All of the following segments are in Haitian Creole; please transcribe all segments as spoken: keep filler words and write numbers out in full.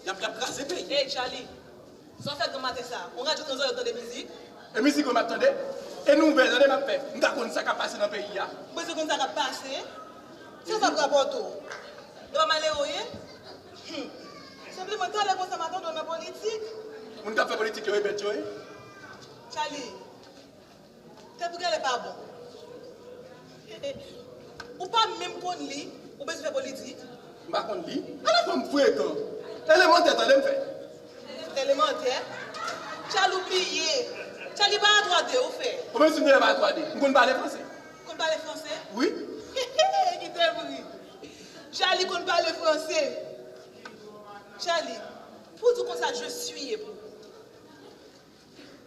Y ap, y ap kraze peyi. Ey, Charly, sa w fè granm maten sa a? Yon radyo tranzòl w tande mizik? E mizik mwen m ap tande? E nouvèl tande m ap fè? M ka konn sa k ap pase nan peyi a. Ou bezwen konn sa k ap pase? Sa sa ap rapòte w? E pa malere w ye? Hum. Senpleman, talè konsa m a tande w nan politik. Moun k ap fè politik yo e bèt yo ye. Charly, tèt ou genlè pa bon. Ou pa menm konn li, ou bezwen fè politik? M pa konn li? Ala fanm frekan! Elemantè tande m fè. Elemantè? Charly, ou bliye. Charly, pa a twa de ou fè. Ou menm si m te fè pa a twa de, m konn pale franse. Konn pale franse? Wi. Kite m ri. Charly konn pale franse. Charly, pou w di konsa je suis ye pou ou.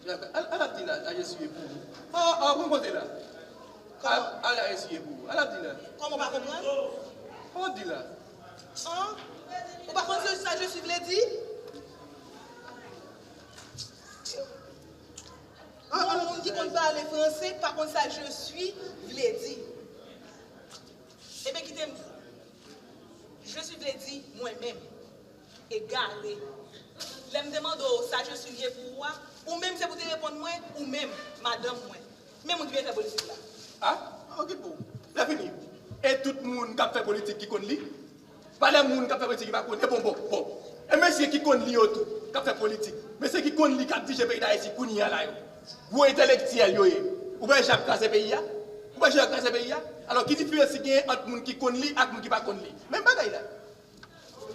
Al, al ap di la, a je suis ye pou ou. An, an, pran kote la. Al, al a je suis ye pou ou. Al ap di la. Kòman w pa konprann? An, di la. An? Ou pa konn sa je suis vle di? An, an, yon moun ki konn pale franse pa konn sa je suis vle di. Ebyen, kite m di w. Je suis vle di mwen menm. Egare. Lè m te mande w sa je suis ye pou ou a, ou menm se pou te reponn mwen, ou menm, madanm mwen. Men moun ki vin fè politik la. A, okipe w. Lè fini. E tout moun k ap fè politik ki konn li? Pa de moun k ap fè politik ki pa konn. E bon, bon, bon. E mesye ki konn li yo tou, k ap fè politik. Mesye ki konn li, k ap dirije peyi Dayiti kounye a la yo. Gwo entèlektyèl yo ye. Ou pa wè jan y ap kraze peyi a? Ou pa wè jan y ap kraze peyi a? Alò, ki diferans ki genyen ant moun ki konn li ak moun ki pa konn li? Menm bagay la.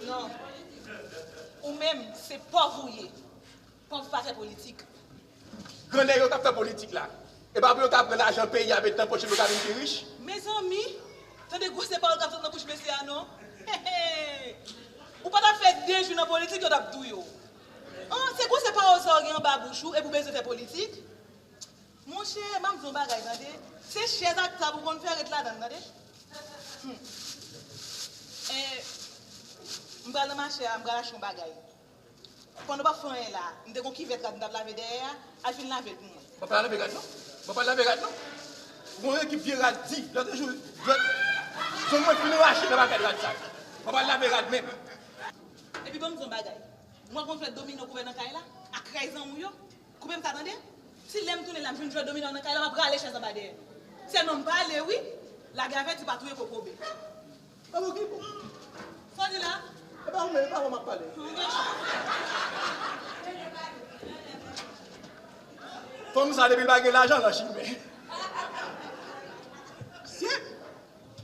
Non. Ou menm, se pòv ou ye. Pòv pa fè politik. Grandèt yo k ap fè politik la. E pa pou yo ka pran lajan peyi a met nan pòch yo pou yo ka vin pi rich? Mezanmi, tande gwosè pawòl k ap sot nan bouch mesye a non. Ou pa t ap fè de jou nan politik, yo t ap touye w. An, se gwosè pawòl sa w gen anba bouch ou epi w bezwen fè politik? Monchè, m ap di w yon bagay, tande. Se chèz ak tab ou konn fè ret ladan l, tande. Hmm. E, m pral nan mache a, m pral achte yon bagay. Pandan w p ap fè anyen la, m te gon kivèt rad m t ap lave dèyè a, al fin lave l pou mwen. Mwen pa lave rad non. Mwen pa lave rad non. Ou gon ekip vye rad di, lòt jou, lòt, zong mwen fin rache nan pakèt rad sa. Mwen pa lave rad menm. Epi ban m di w yon bagay. Mwen konn jwèt domino kouvè nan kay la, ak rèy zanmi w yo. Koupe m sa tande. Si lè m tounen la, m jwenn jwèt domino nan kay la, m ap rale chèz anba dèyè nou. Sèlman m pale wi. Lage avèti pa touye kokobe. Sa w di la? E pa ou menm, e pa ou m ap pale. Fanm sa depi l pa gen lajan, l an chimen. Sye!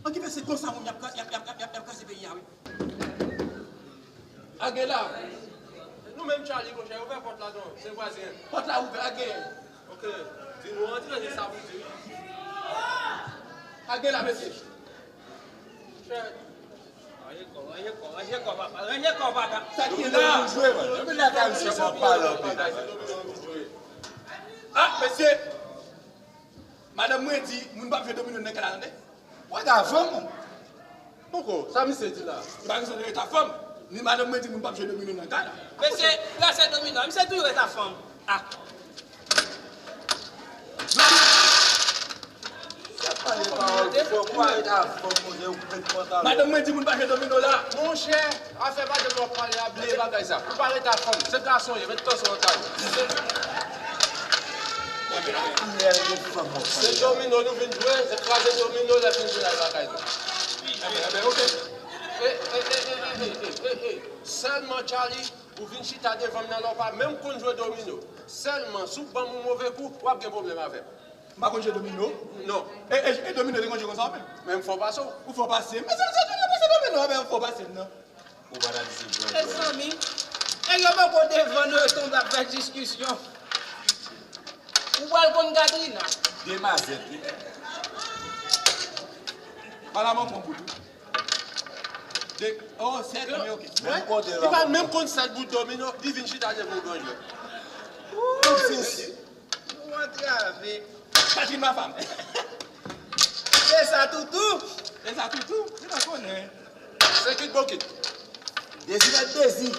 An ki fè se konsa moun y ap, y ap, y ap, y ap, y ap kraze peyi a wi. Age la. Nou menm Charly, monchè, ouvè pòt la non, se vwazen an. Pòt la ouvè, age. Ok. Di nou antre, se sa pou di. Age la, mesye. Chè. Ranje kò, ranje kò, ranje kò, papa, ranje kò, papa. Sa ki la? Domino vin jwe, man. Domino vin jwe, se domino vin jwe. A, mesye. Madanm mwen di, moun p ap jwe domino nan kay la, tande. Ou ret a fanm ou? Poko, sa misye di la? Li pa gen sòt ret a fanm. Ni madanm mwen di, moun p ap jwe domino nan kay la. Mesye, la se domino, misye toujou ret a fanm. A. Sa pale pawòl fò, ou pa ret a fanm, monchè, ou pèt pantalon. Madanm mwen di, moun pa jwe domino la. Monchè, afè madanm w ap pale a, bliye bagay sa. Ou pa ret a fanm, se gason w ye, met tansyon nan kay ou. Se domino nou vin jwe, se kraze domino lè fin jwe la lakay nou. Enben, enben, ok. E, e, e, e, e, e, e, e. Sèlman, Charly, ou vin chita devan m nan la, ou pa menm konn jwe domino. Sèlman, si w ban m yon move kou, w ap gen pwoblèm avè m. M pa konn jwe domino? Non. E, e, e domino te konn jwe konsa menm? Men m fò pase w. Ou fò pase m? Men se, se domino, men m fò pase m non. Ou pa ta di se gran jwè. Mezanmi, nèg yo poko devan nou, yo tonbe ap fè diskisyon. Ou pral konn Katrina. De mazèt, wi. Pala manman bout, wi. De, oh, sèt, men ok. Menm kote la. Li pa menm konn sèt bout domino, li vin chita devan yon gran jwè. Ou antrave. Catherine, ma femme. Se sa, toutou. Se sa, toutou. Ou pa konnen. Se kit bokit. Dezi mèt dezi.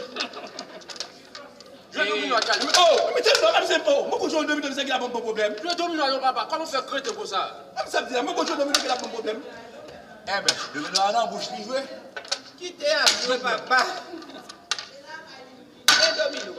Jwe domino ak Charly. Oh, men tèlman, mwen se, oh, mwen konn jwe domino, misye ki la ban m pwoblèm. Jwe domino ak yon papa, kòman w fè krete konsa? Mwen sa di la, mwen konn jwe domino ki la ban m pwoblèm. Enben, domino a nan bouch li jwe. Kite a jwe, papa.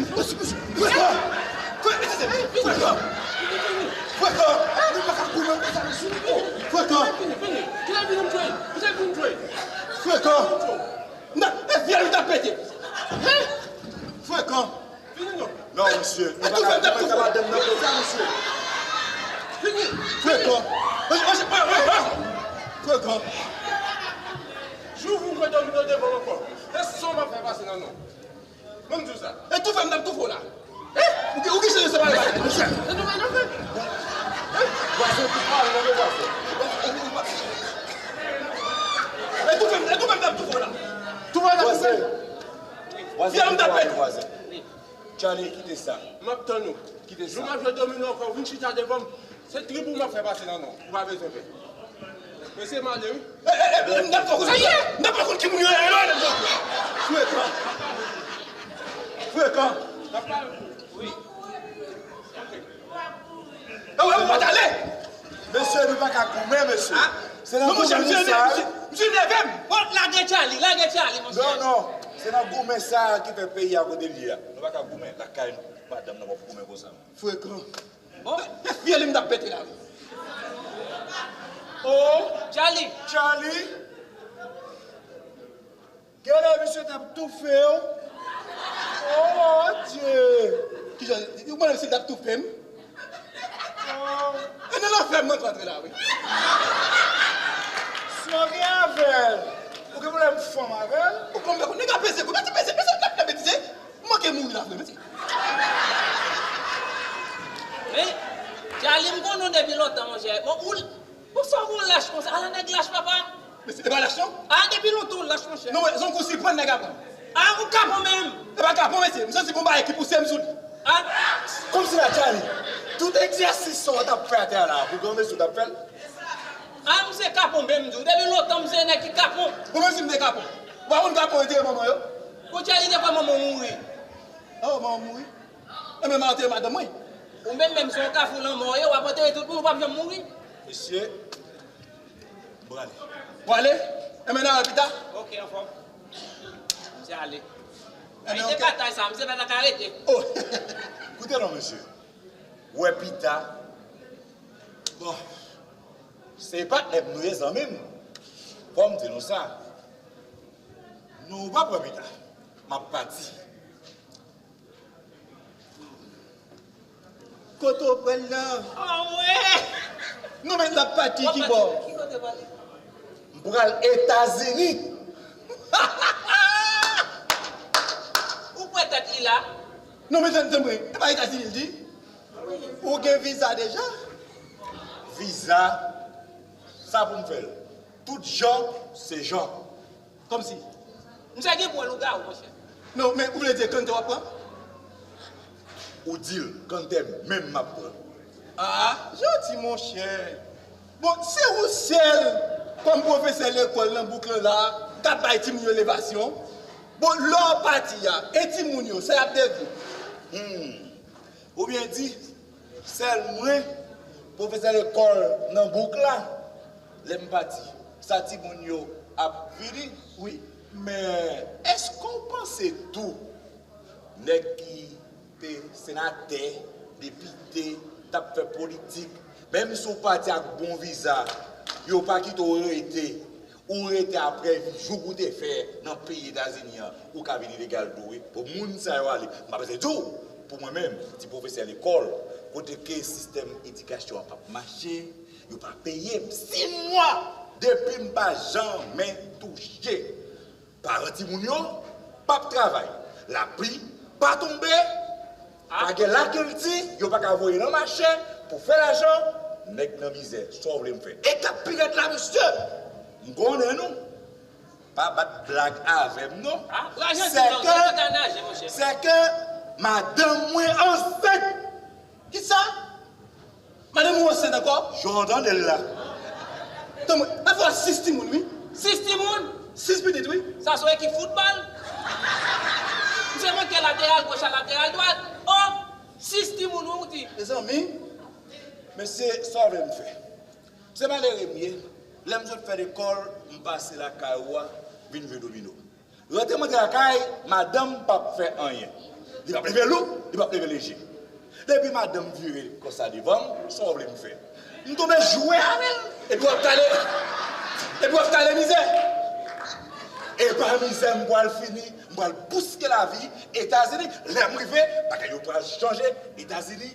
m. Frekan! Frekan! Frekan! Nou pa ka goumen konsa, mesye. Frekan! Frekan! Nan, e fyèl ou t ap pete. Frekan! Fini non. Non, mesye. Nou pa ka goumen konsa, madanm nan konsa, mesye. Fini. Frekan! Frekan! Jou ou jwe domino devan m ankò, se son m ap fè pase nan non. Ban m di w sa. E toufe m, n ap toufe w la. Ou gen, ou gen chans de separe la. Vwazen, toufe w, non, vwazen. E toufe m, e toufe m, n ap toufe w la. Toufe w, n ap toufe w. Vwazen, vwazen, vwazen. Charlie, kite sa. M ap tann ou. Kite sa. Jou m ap jwe domino ankò, vin chita devan m. Se trip ou m ap fè pase nan non. Ou pa bezwen pè. Mesye, m ale wi. E, e, e, m t ap fè w konn, m t ap fè w konn ki moun yo ye, yo, yo. Frekan. Frekan. N ap pale. Wi. Ok. E, wè, ou pa t ale. Mesye, nou pa ka goumen, mesye. Se nan goumen nou sa. Misye nève m. Bon, lage Charlie, lage Charlie, monchè. Non, non. Se nan goumen sa ki fè peyi a kote l ye a. Nou pa ka goumen lakay nou. Madanm nan w ap goumen konsa. Frekan. Bon. E fyèl li m t ap pete la wi. Oh, Charlie. Charlie. Genlè misye t ap toufe w. Oh, Dye. Kijan, ou mande m si l t ap toufe m? Oh. E nan lanfè m mwen antre la wi. Sa w gen avè l? Ou gen pwoblèm fanm avè l? Ou konn, nèg ap peze kou, mete peze, peze, peze, peze. M manke mouri la vre, mesye. Men, Charlie, m konnen w depi lontan, monchè. Bon, ou, bon, sa w gon lach konsa? Ala nèg lach, papa. Mesye, e pa lach, non? A, depi lontan w lach, monchè. Non, men, se yon kou sipann nèg ap pran. A, ou kapon menm. E pa kapon, mesye. M santi gon bagay ki pouse m sou li. A? Kòmsi la, Charlie, tout egzèsis sa w t ap fè atè a la, pou granmesi w t ap fè l? A, misye kapon menm, m di w. Depi lontan, misye nèg ki kapon. Bon, menm si m te kapon. Ou pa konn kapon antere manman yo? Kounye a li te kwè manman w mouri. Oh, manman m mouri? Enben, m antere madanm mwen. Ou menm menm, se yon kafou lanmò w ye, w ap antere tout moun, ou p ap janm mouri. Mesye, m prale. Ou ale? Enben, n a wè pita. Ok, anfòm. Misye ale. Enben, ok. Misye batay sa, misye pa ta ka rete. Oh, koute non, mesye. Wè pita. Bon, se patnè m nou ye, zanmi m. Fò m di nou sa. Nou p ap wè pita. M ap pati. Kote w pral la? Anmwe! L ap pati ki bò? Ki kote w prale? M pral Etazini. Ou kwè tèt li la? Non, men tann, tann, e pa Etazini l di? Ou gen viza deja? Viza? Sa pou m fè l? Tout jan, se jan. Kòmsi? Misye gen pwen lougawou, monchè. Non, men ou vle di kantè w ap pran? Ou di l, kantè menm m ap pran. Ah, janti, monchè. Bon, se ou sèl, kòm pwofesè lekòl nan bouk lan la, k ap bay timoun yo levasyon. Bon, lè w pati a, e timoun yo, sa y ap devni? Hmm. Oubyen di, sèl mwen, pwofesè lekòl nan bouk la, lè m pati, sa timoun yo ap vini, wi. Men, èske w panse tou, nèg ki te senatè, depite, t ap fè politik, menm si w pati ak bon viza, yo pa kite w rete, ou rete apre jou ou te fè nan peyi Etazini an, ou ka vin ilegal tou, wi. Pou moun sa yo ale, m pa bezwen di w, pou mwen menm, ti pwofesè lekòl, kote ke sistèm edikasyon an p ap mache, yo pa peye m sis mwa depi m pa janmen touche. Paran timoun yo p ap travay. Lapli pa tonbe, pa gen lakilti, yo pa ka voye nan mache pou fè lajan. Nèg nan mizè, sa w vle m fè? E k ap pi rèd la, mesye! M konnen nou. Pa bat blag avè m, non. Ah, bra Janti, non, Janti ta naje, monchè. Sè ke madanm mwen ansent. Kisa? Madanm ou ansent ankò? Jan w tande l la. Tann mwen, afè sis timoun, wi. Sis timoun? Sis pitit, wi. Sa se yon ekip foutbòl? Misye manke lateral goch a lateral dwat. Oh! Sis timoun, wi, ou di. Mezanmi, mesye, sa w vle m fè? Se malere m ye. Lè m sot fè lekòl, m pase lakay ou a, vin jwe domino. Rantre m antre lakay, madanm p ap fè anyen. Li p ap leve lou, li p ap leve leje. Depi madanm vire konsa devan m, sa w vle m fè? M tonbe jwe avè l. Epi w ap kale, epi w ap kale mizè. E pa mizè m pral fini, m pral bouske lavi Etazini. Lè m rive, bagay yo pral chanje. Etazini,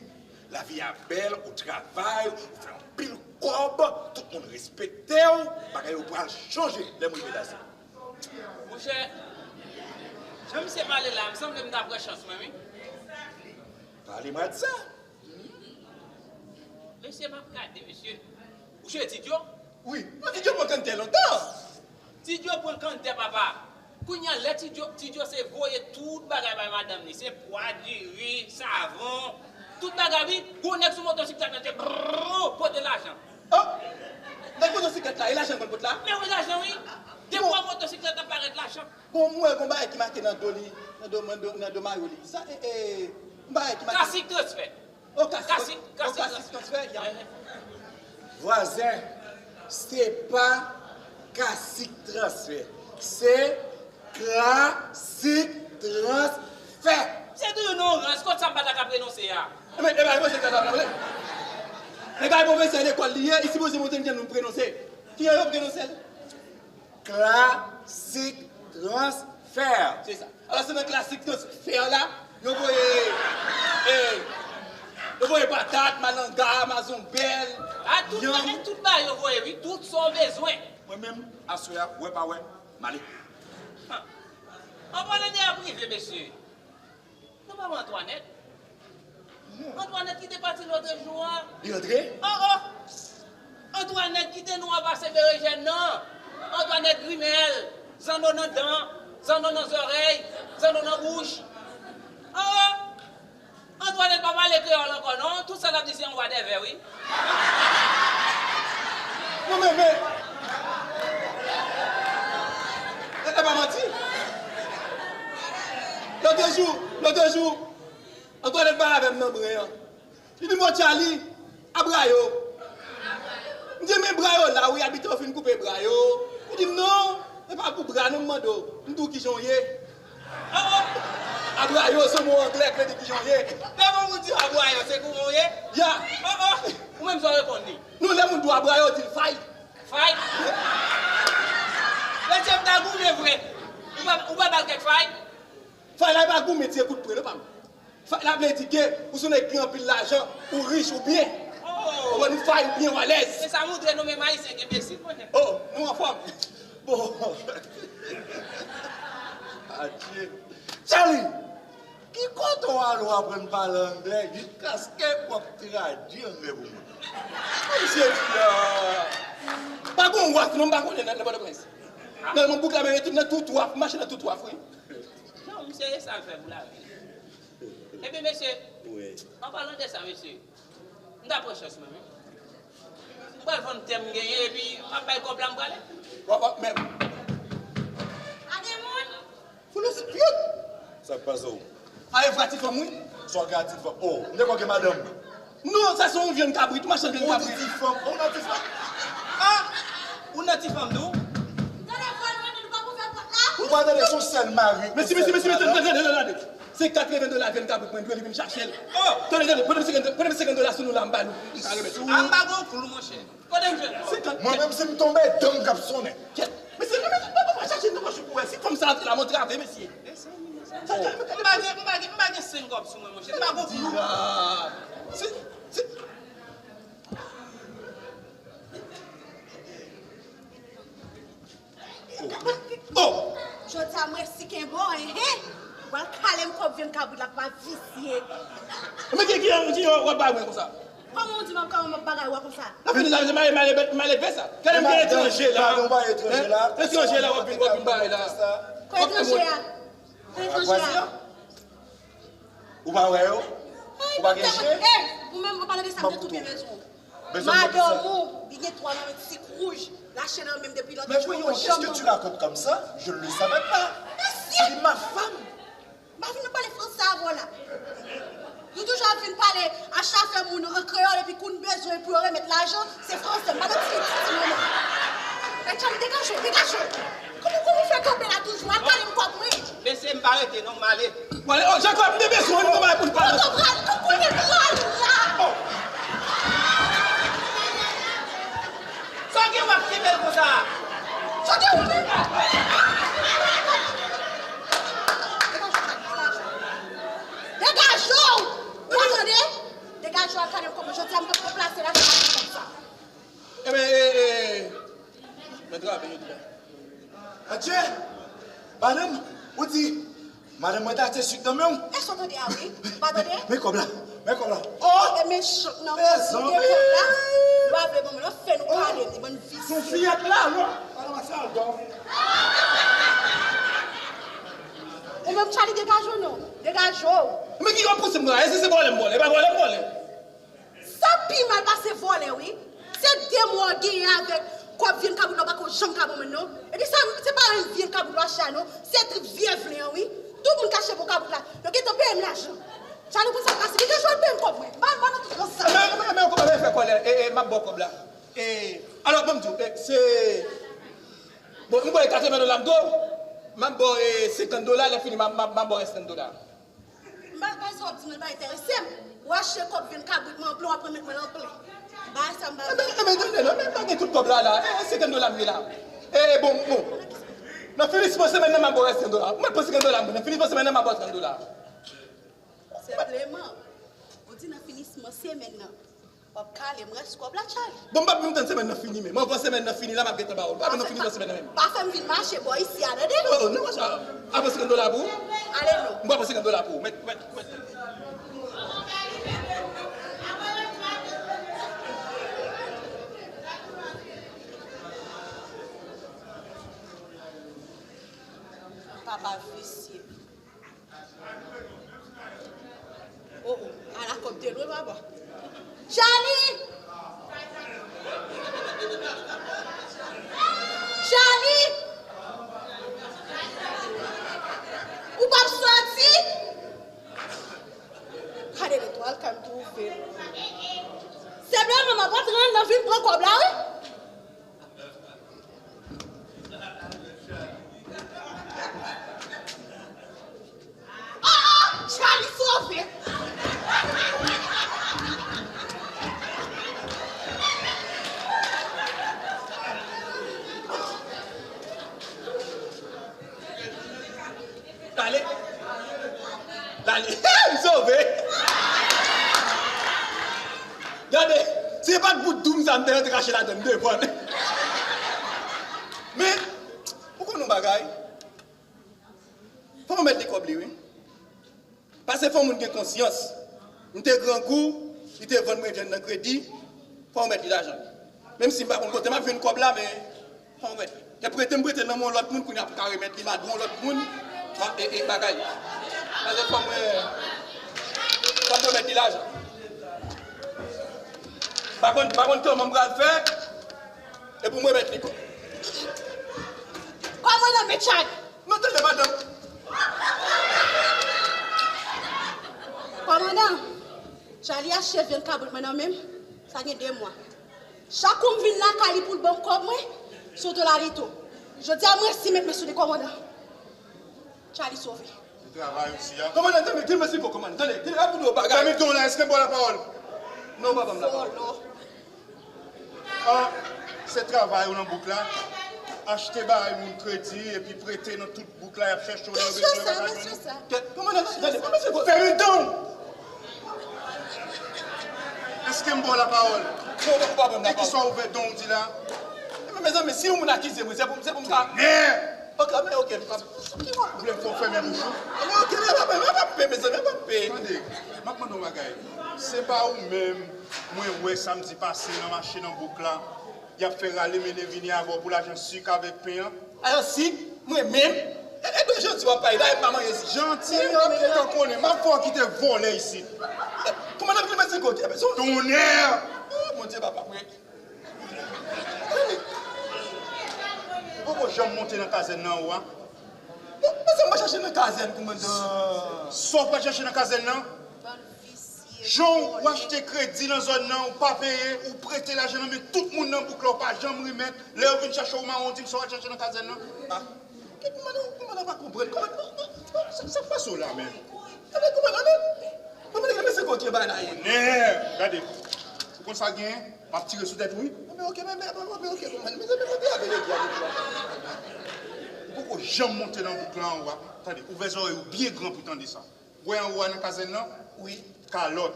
lavi a bèl, ou travay, ou fè anpil kòb, tout moun respekte w, bagay yo pral chanje lè m rive Etazini. Monchè, jan misye pale la, m sanble m ta pran chans mwen, wi. Pale m a di sa. Mesye, m ap gade, mesye. Ou chwe Ti Djo? Wi, mwen Ti Djo pran kanntè lontan. Ti Djo pran kanntè, papa. Kounye a, lè Ti Djo, Ti Djo se voye tout bagay bay madanm li. Se pwa, diri, savon, tout bagay, wi. Gwo nèg sou motosiklèt nan te brrr, pote lajan. Oh! Nèg motosiklèt la, e lajan l konn pot la? Men wi, lajan, wi. Depi w wè motosiklèt ap parèt, lajan. Bon, m wè gon bagay ki make nan do li, nan do, nan do, nan do mayo li. Sa, e, e, yon bagay ki make. Kasik transfè. Oh, kasik, kasik, oh, kasik transfè, ya. Vwazen, se pa kasik transfè. Se klasik transfè. Se toujou nan yon rans, kot sa m pa ta ka pwononse a? Men, e bay pwofesè sa pa vle. E bay pwofesè lekòl li ye, li sipoze montre n jan nou pwononse. Kijan yo pwononse l? Klasik transfè. Se sa. Alò, se nan klasik transfè la, yo voye, eh, yo voye patat, malanga, mazonbèl, yanm. A, tout bagay, tout bagay yo voye, wi. Tout sa w bezwen. Mwen menm, aswè a, wè pa wè, m ale. An palan de ap rive, mesye. Nou pa wè Antwanèt? Non. Antwanèt ki te pati lòt jou a. Li rantre? Oh, oh! Antwanèt kite nou an pase berejèn nan. Antwanèt grimèl, zanno nan dan, zanno nan zòrèy, zanno nan bouch. Oh, oh! Antwanèt pa pale kreyòl ankò non. Tout sa l ap di se yon wadèvè, wi. Non, men, men. E, e pa manti. Lòt jou, lòt jou, Antwanèt pale avè m nan bren an. Li di m, "Bon, Charly, Abrayo." M di, "Men bra yo la, wi, abitè yo fin koupe bra yo." Li di m, "Non, se pa pou bra, non, m mande w." M di w, "Kijan w ye?" Abrayo se yon mo anglè k vle di kijan w ye. Lè moun di w abrayo, se kouman w ye? Ya. Oh, oh. Ou menm sa w reponn li? Non, lè moun di w abrayo, di l fay. Fay? Mesye, m ta goumen vre. Ou pa, ou pa ba l kèk fay? Fay la, e pa goumen, ti kout pwen, non, pa m. Fay la vle di ke ou se yon nèg ki gen anpil lajan, ou rich, ou byen. Oh! Wè nou fay, ou byen, ou alèz. Se sa montre nou menm Ayisyen ki enbesil, monchè. Oh, nou anfòm. Bon. Adye. Charlie, ki kote w ale w aprann pale anglè jiskaske w ap tradui anglè pou mwen? Misye di la. Pa gen yon waf non, m pa konnen nan, nan Pòtoprens. Non, mwen bouk la, men tout nan tout waf, m mache nan tout waf, wi. Non, misye, e sa l fè pou lavi. Epi, mesye, an palan de sa, mesye, m ta pran chans mwen, wi. M pral vann tè m genyen, epi m ap bay kòb la, m prale. Wa, wa, men. Pa gen moun. Foulos pyot! Sa k pase w? A, e vra ti fanm, wi. Sa w gen a ti fanm? Oh, m te kwè w gen madanm. Non, sa se yon vyann kabrit, machann vyann kabrit. Ou di ti fanm, ou nan ti fanm? Ah! Ou nan ti fanm tou? Tande, fò nou mande nou pa pou fè pòt la. Ou pa tande, se yon sèl mari. Mesi, mesi, mesi, mesi, tande, tande, tande, tande. Se katreven dola vyann kabrit mwen dwe li vin chache l. Oh! Tande, tande, pote m senkant, pote m senkant dola sou nou la, m ba nou. M ka remèt. A, m pa gen yon klou, monchè. Kote m jwenn? Senkant. Mwen menm, si m tonbe, dan m k ap sonnen. Kèt. Mesye, non, men, pa, pa, pa chache nou, mwen, pou wè si fanm sa antre la, m antrave, mesye. Sa, sa, m pa gen, m pa gen, m pa gen senk kòb sou mwen, monchè. M pa gen klou. Ah, se, se, Oh! Jodi a mwen si kenbe w, enhen. Ou pral kale m kòb vyann kabrit la, pa visye. Men ki, ki, ki w ap bay mwen konsa? Kòman w di m ap, kòman m ap bagay w konsa? Nan fini sa, se male, male, male, male sa. Gade m gen etranje la. Etranje la, w ap vin, w ap vin bagay la. Kwa etranje a? Kwa etranje a? Ou pa wè yo? Ou pa gen je? Eh, ou menm, ou pale de sa, m te tou byen bezwen w. Madanm ou, li gen twa manmèt sik wouj, lache nan men m depi lontan. Mais voyons, qu'est-ce que tu racontes comme ça? Je ne le savais pas. Mesye! C'est ma femme. M pa vin nan pale fransè avè w la. Nou toujou ap vin pale a chafè moun an kreyòl, epi kou n bezwen pou yo remèt lajan, se fransè. M pa nan ti, ti, ti moun. Men Charlie, degaje w, degaje w. Kòman, kòman w fè kanpe la toujou? Al kale m kòb mwen. Mesye, m pa rete non, m ale. W ale, oh, Jacob, m te bezwen w, nou bay pou l pale. Kote w pral, kote w pral la? Oh. Sa w gen w ap kenbe l konsa? Sa w gen w ap kenbe? Degaje w! Ou tande? Degaje w ak kale m kòb mwen. Jodi a m p ap deplase la, se pa konsa. Ebyen, e, e, mwen trape jodi a. Adje! Madanm, ou di, madanm mwen te achte sik nan men w. Èske w tande a wi? Ou pa tande? Men kòb la, men kòb la. Oh! E mechan nan mwen, mezanmi, gen kòb la. Ou pa vle ban mwen, non, fè nou pale, ti bann visye. Sou fiyèt la, non? Madanm, sa al dòmi. Ou menm, Charlie, degaje w non. Degaje w. Men ki w ap pouse m la? E si se vòlè m vòlè? E pa vòlè m vòlè. Sa pi mal pase vòlè, wi. Se de mwa w genyen avèk kòb vyann kabrit la, ou pa ko janm ka ban mwen, non. Epi sa, se pa menm vyann kabrit w achte a, non. Se trip vye vle an, wi. Tout moun k achte bon kabrit la, yo gentan peye m lajan. Sa nou konn sa k pase. Degaje w al peye m kòb mwen. M pa, m pa nan tout rans sa. Men, men, men, kòman w fè kòlè? E, e, m ap ba w kòb la. E, alò, ban m di w, e, se, bon, m ba w katreven dola m do, m ap ba w, e, senkant dola, lè fini, m ap, m ap, m ap ba w rès trant dola. M pa, pa sa w ap di mwen pa enterese m. Ou achte kòb vyann kabrit mwen anplen, w ap remèt mwen l anplen. Bagay sa m pa vle. Ebyen, ebyen, tande non, men pa gen tout kòb la, la. E, e, senkant dola m gen la. E, e, bon, bon. Nan finisman semèn nan, m ap ba w rès trant dola. Mwen pran senkant dola mwen, nan finisman semèn nan, m ap ba w trant dola. Senpleman, ou di nan finisman semèn nan. W ap kale m rès kòb la, Charlie. Bon, m p ap menm tann semèn nan fini menm. Anvan semèn nan fini la, m ap gentan ba w l. Pa menm nan fini nan semèn nan menm. Pa fè m vin mache bò isi a, tande? Oh, non, sa. Avan senkant dola pou ou? Ale non. M pa pran senkant dola pou ou. Mèt, mèt, mèt. Papa visye. Oh, oh, ala kòb te lwen, papa. Charlie! Charlie! Ou p ap soti? Gade letwal kay m twouve. Senpleman, m ap antre anndan vin pran kòb la, wi. Oh, oh, Charlie sove! Dale. Dale. M sove. Gade. Se pa t bout doum sa m te rantre rache ladann devan. Men, ou konn yon bagay? Fò w mèt li kòb li, wi. Paske fò moun gen konsyans. M te grangou, li te vann mwen vyann nan kredi, fò w mèt li lajan. Menm si m pa konn kote m ap jwenn kòb la, men fò w mèt li. Lè prete m prete l nan men yon lòt moun, kounye a pou ka remèt li, m al ba yon lòt moun, e, e bagay. Paske fò mwen, fò mwen mèt li lajan. M pa konn, m pa konn kòman m pral fè, e pou mwen mèt li kòb. Kòmandan, men Tchad! Non, tande, madanm. Kòmandan, Charlie achte vyann kabrit mwen nan men m, sa gen de mwa. Chak kou m vin lakay li pou l ban m kòb mwen, se yon dola li tou. Jodi a, mwen resi met men sou li, kòmandan. Charlie sove. Se travay ou si a. Kòmandan, tande, tande, mèsi pou kòmandan. Tande, tande, ap di w bagay. Fèmen don la, èske m ba w lapawòl? Non, ou pa ban m lapawòl. Vòlò. An, se travay ou nan bouk la. Achte bagay moun kredi epi prete nan tout bouk la, y ap chèche w lè yo bezwen bagay. Mesye sa, mesye sa. Kè, kòmandan, tande, tande, mesye, fèmen don w! Èske m ba w lapawòl? Non, ou pa ban m lapawòl. E kisa w ouvè don w di la? Men, mezanmi, si yon moun akize mwen, se pou, se pou m ka. Tonnè! Ok, men ok. Ou vle m fè w fèmen bouch ou? Men ok, men pa, men pa pè, mezanmi, pa pè. Tande, m ap mande w yon bagay. Se pa ou menm, mwen wè samdi pase nan mache nan bouk la, y ap fè rale mennen vini avè w pou lajan sik avèk pen an? Lajan sik? Mwen menm? E, e de janti w ap pale la, e pa manyen sik. Janti, m ap fè w konnen, m ap fè w kite vòlè isit. Kòman n ap vin mete kote? Tonnè! Oh, Bondye, papa, mwen. Ou poko janm monte nan kazèn nan ou a? Bon, men sa m pa chache nan kazèn, kòmandan. Sa w pa chache nan kazèn nan? Jan w achte kredi nan zòn nan, ou pa peye, ou prete lajan nan men tout moun nan bouk la, ou pa janm remèt. Lè yo vin chache w mawon, di m sa w al chache nan kazèn nan. Ah. Kòmandan, kòmandan pa konprann. Kòmandan, sa, sa k pase w la menm? Tande, kòmandan, men, kòmandan, men se kote bagay la ye. Nè, gade. Ou konn sa k genyen? M ap tire sou tèt ou, wi. Men ok, men, men, men, men ok, kòmandan. Men, men, men, men, men, ou poko janm monte nan bouk la anwo a. Tande, ouvè zòrèy ou byen gran pou tande sa. Wè anwo a nan kazèn nan? Wi. Kalòt,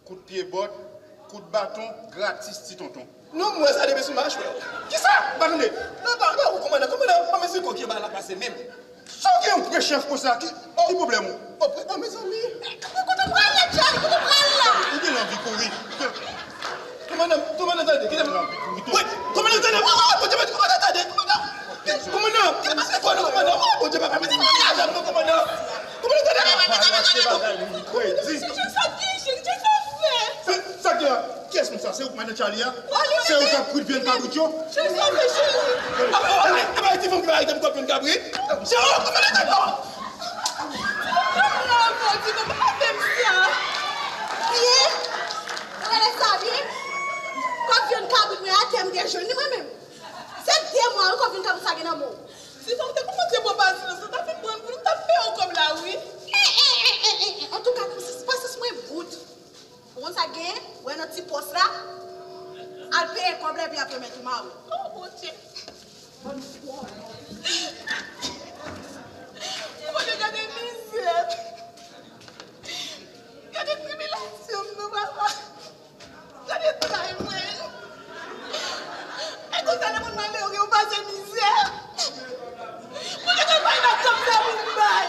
kout pye bòt, kout baton, gratis ti tonton. Non, m wè sa depi sou machwè w. Kisa? M pa tande. Non, pa, pa, ou kòmandan, kòmandan, pa mezire kote bagay la pase menm. Sa w gen yon pre chèf konsa, ki, ki pwoblèm ou? O, pre, o, mezanmi. Kote w pral la, Charlie? Kote w pral la? Ou gen anvi kouri. Kòmandan, kòmandan, tande, kite m. Wi, kòmandan, tande, wi, wi, wi, Bondye, Bondye, kòmandan, tande, kòmandan. Kòmandan, kite m pase kò nou, kòmandan, wi, Bondye, papa, mete m nan lajan nou, kòmandan. Kòmandan, tande, kòmandan, tande, tande. Kòmandan, se sa ki, se sa fè. Sa, sa ki la? Kiyès moun sa? Se ou k madan Charlie a? Se ou k ap kwit vyann kabrit yo? Se sa, mesye. Apa, apa, apa, ti fanm ki pa rete pou kwit vyann kabrit? Se ou, kòmandan, tande. Byen. Ou gade sa byen? Kòb vyann kabrit mwen atè, m te jwenn li mwen menm. Se de mwa wi kòb vyann kabrit sa gen nan men w. Si fò m te konn montre bò pasyans, m ta fin pran pou m ta peye w kòb la wi. Antouka, pasyans mwen bout. Ou konn sa k genyen? Ou wè nan ti pòs la? Al peye kòb la epi apre mèt ou mare w. Oh, Bondye. Bondye, gade mizè. Gade tribilasyon m nan, papa. Gade tray mwen. E konsa lè moun malere ou pase mizè. Bondye, gade pa yon kòb sa pou m bay.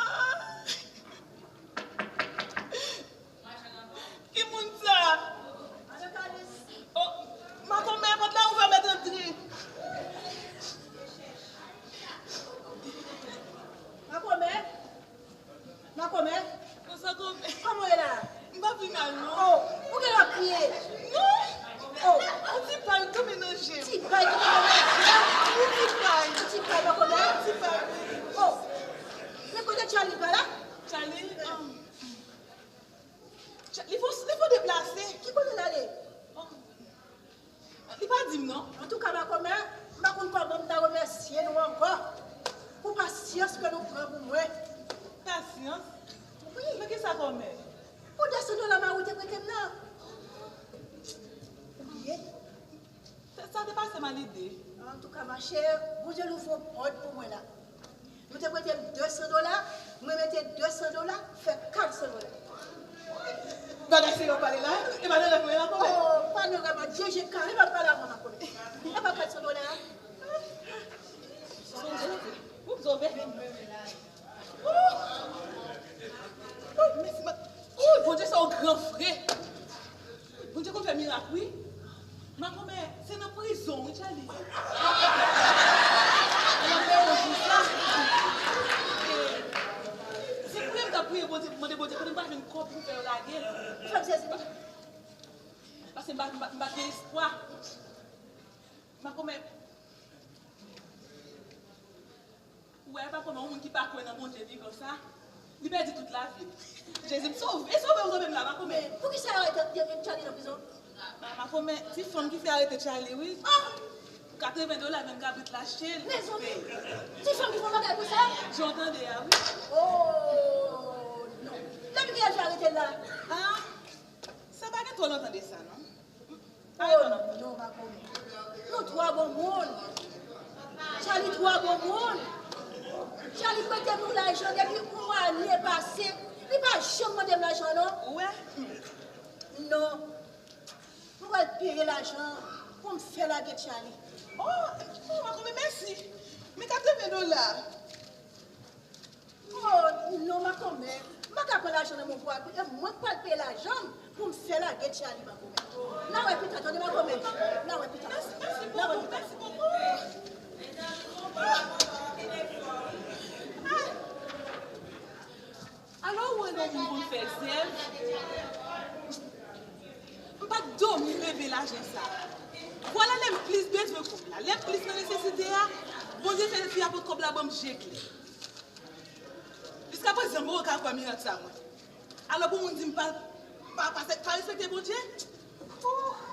Ah. Ki moun sa? Oh, makomè, pòt la ouvè, mèt antre. Makomè? Makomè? Kòman w ye la? M pa pi mal, non. Oh, ou gen lòt pye? Non. Oh, yon ti pay tonbe nan je m. Ti pay tonbe nan je m? Yon ti pay. Yon ti pay, makomè? Yon ti pay. Oh. Men kote Charlie pa la? Charlie? Um, Li fò, li fò deplase. Ki kote l ale? Oh. Li pa di m non. Antouka, makomè, m pa konn kòman m ta remèsye nou ankò pou pasyans ke nou pran pou mwen. Pasyans? Wi. Men kisa kòmè? Pou de san dola mari w te prete m nan. Ou bliye? Sa, sa te pase m a lide. Antouka, machè, Bondye louvri yon pòt pou mwen la. Nou te prete m de san dola, mwen mete de san dola, fè kat san dola. Bagay serye w pale la, e pa nan rèv mwen la, kòmè. Oh, pa nan rèv, Dye je kare, pa pale avè m, kòmè. E pa kat san dola a? Sonje, ou sove. Ou, ou, mèsi, ma-, ou, Bondye sa w gran vre. Bondye konn fè mirak, wi. Makomè, se nan prizon, wi, Charlie. Nan prizon, sa. E, se priye m t ap priye Bondye, mande Bondye, kote m pa jwenn kòb pou m fè yo lage l. Fè m sezi, non. Paske m pa, m pa, m pa gen espwa. Makomè, ou wè, pa kòman yon moun ki pa kwè nan Bondye vivan sa, li pèdi tout lavi l. Jezi, m sove, sove, w sove m la, Makomè. Men, poukisa yo arete, yo met Charlie nan prizon? Ah, Makomè, ti fanm ki fè arete Charlie, wi. Ah! Katreven dola, menm kabrit l achte l. Mezanmi, ti fanm ki fè yon bagay konsa? Jan w tande a, wi. Oh, non. Depi kilè yo arete l la? Ah, sa pa gen twò lontan de sa, non. Oh, non, Makomè. Nou twò bon moun. Charlie twò bon moun. Charlie prete nou lajan depi yon ane pase. Li pa janm mande m lajan, non. Ou wè? Non. Mwen pral peye lajan pou m fè lage Charlie. Oh, oh, Makomè, mèsi. Men katreven dola. Oh, non, Makomè. M pa ka pran lajan nan men w pou al, e mwen k pral peye lajan m pou m fè lage Charlie, Makomè. N a wè pita, tande, Makomè. N a wè pita. Mèsi, mèsi bokou, mèsi bokou. Ah. Alò, ou wè lè yon moun konn fè zèv. M pa t dòmi reve lajan sa. Vwala lè m plis bezwen kòb la, lè m plis nan nesesite a, Bondye fè fi a pot kòb la ban m je klè. Jiskaprezan, m poko ka kwè mirak sa, mwen. Alò, pou moun di m pa, pa, pa, pa respekte Bondye? Ooh!